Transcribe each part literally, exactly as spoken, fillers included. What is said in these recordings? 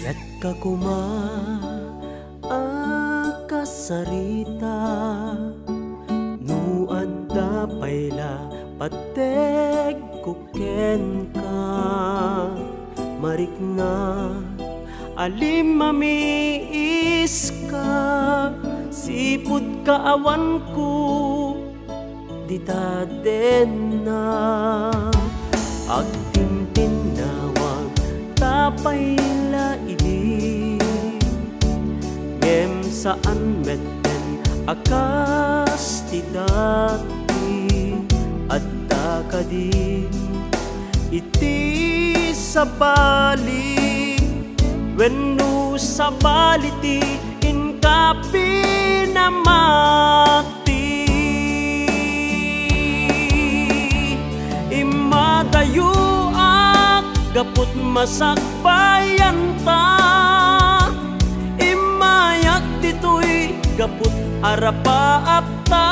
Diak koma a kasarita, no adda pay la pattegko kenka. Marikna a limmamiiska, sipud kaawanko dita denna. Agtintinnawag ta pay la idi, ngem saan metten a kas ti dati. Adda kadi iti sabali, wenno sabali ti inka pinamati. Immadayoak gaput masakbayanta, immayak ditoy gaput arapaapta.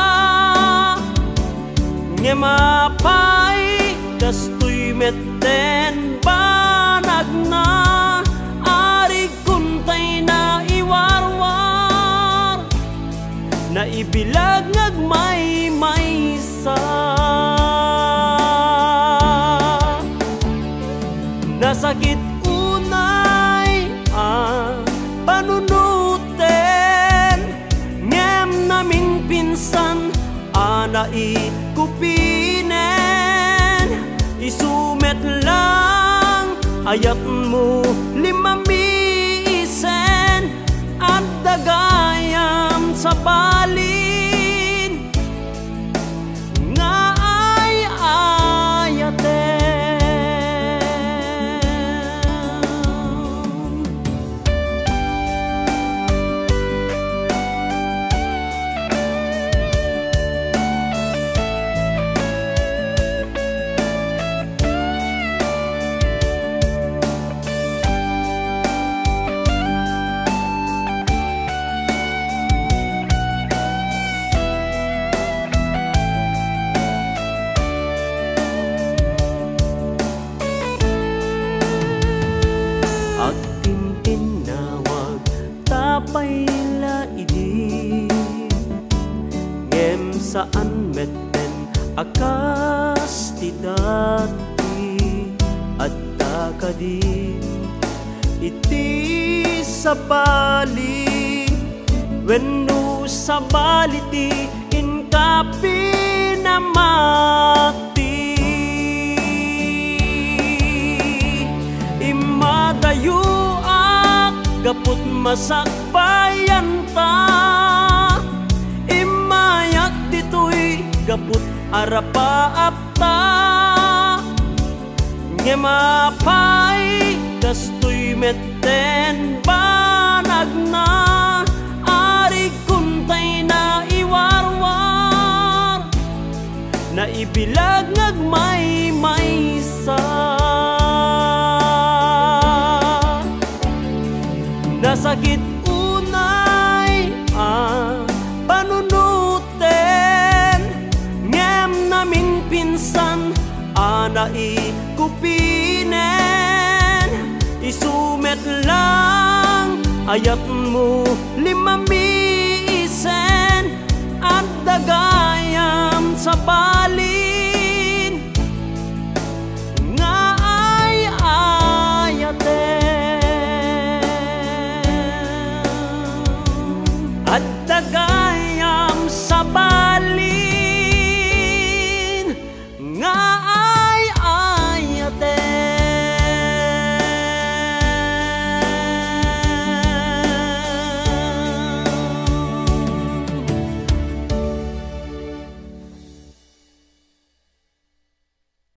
Ngem apay kastoy metten banagna, arigkon tay naiwarwar, naibilag nga agmaymaysa. Nasakit unay a panunoten, ngem namingpinsan a naikupinen. Isu met lang ayatmo limmamiisen, adda gayam sabalin nga ay-ayaten. Agtintinnawag ta pay la idi, ngem saan metten a kas ti dati. Adda kadi iti sabali, wenno sabali ti inka pinamati. Immadayoak gaput masakbayanta, immayak ditoy gaput arapaapta. Ngem apay kastoy metten banagna, arigkon tay naiwarwar, naibilag nga agmaymaysa. Nasakit unay a panunoten, ngem namingpinsan a naikupinen. Isu met lang ayatmo limmamiisen, adda gayam sabali